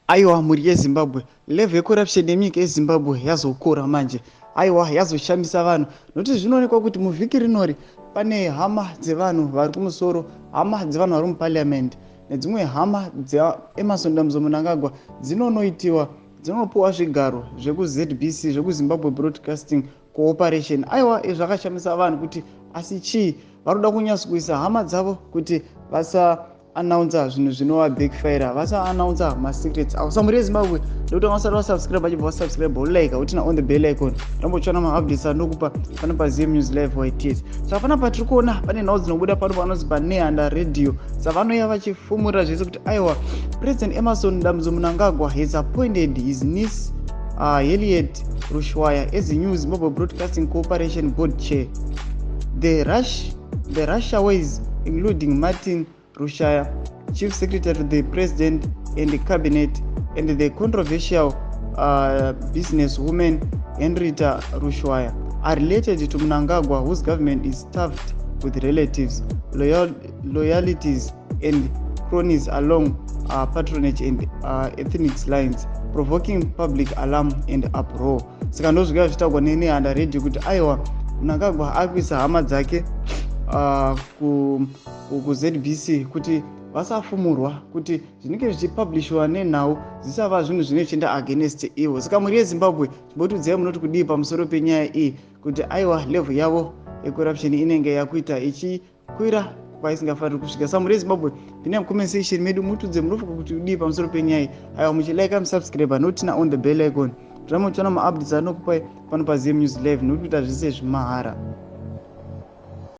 Aiwa, mhuri yeZimbabwe, level yecorruption yenyika yeZimbabwe yazokura manje. Aiwa, yazoshamisa vanhu nokuti zvinoonekwa kuti muvhiki rinori pane hama dzevanhu vari kumusoro, hama dzevanhu vari muparliament nedzimwe hama dzaEmmerson Dambudzo Mnangagwa dzinonoitiwa, dzinonopiwa zvigaro zvekuZBC, zvekuZimbabwe Broadcasting Cooperation. Aiwa, izvi zvakashamisa vanhu kuti asi chii vari kuda kunyatsokuisa hama dzavo kuti vasaannouncer zvinhu zvinova backfire, vasaannouncer masecrets avo. Sa mhuri yeZimbabwe, ndokuti vasati vasubscribe vachibva vasubscribe, wolike, uturn on the bell icon, rambotsvana maupdates andokupa pano paZM News Live YTS. Saka panapa tiri kuona pane nhau dzinobuda pano panonzi paNehanda Radio. Saka vanouya vachifumurira zvese kuti aiwa, President Emmerson Dambudzo Mnangagwa has appointed his niece Harriet Rushwaya as the new Zimbabwe Broadcasting Corporation board chair. The Rushwayas, including Martin Rushwaya, chief secretary to the president and the cabinet, and the controversial businesswoman Henrietta Rushwaya, are related to Mnangagwa, whose government is stuffed with relatives, loyalties and cronies along patronage and ethnic lines, provoking public alarm and uproar. Saka ndozvika zvichitaurwa neNehanda Radio kuti aiwa, Mnangagwa ari kuisa hama dzake kuZBC kuti vasafumurwa, kuti zvinenge zvichipublishwa nenhau zvisava zvinhu zvinochienda against ivo. Saka mhuri yeZimbabwe, chimbotiudzai munoti kudii pamusoro penyaya iyi, kuti aiwa, level yavo yecorruption inenge yakuita ichikwira kwaisingafaniri kusvika. Sa mhuri yeZimbabwe, pinai mucomment section medu, mutudze munofunga kuti kudii pamusoro penyaya iyi. Aiwa, muchilike, musubscribe noturn on the bell icon, tiramuchiona maupdates anokupai pano paZM News Live, nokuti kuita zvese zvimahara.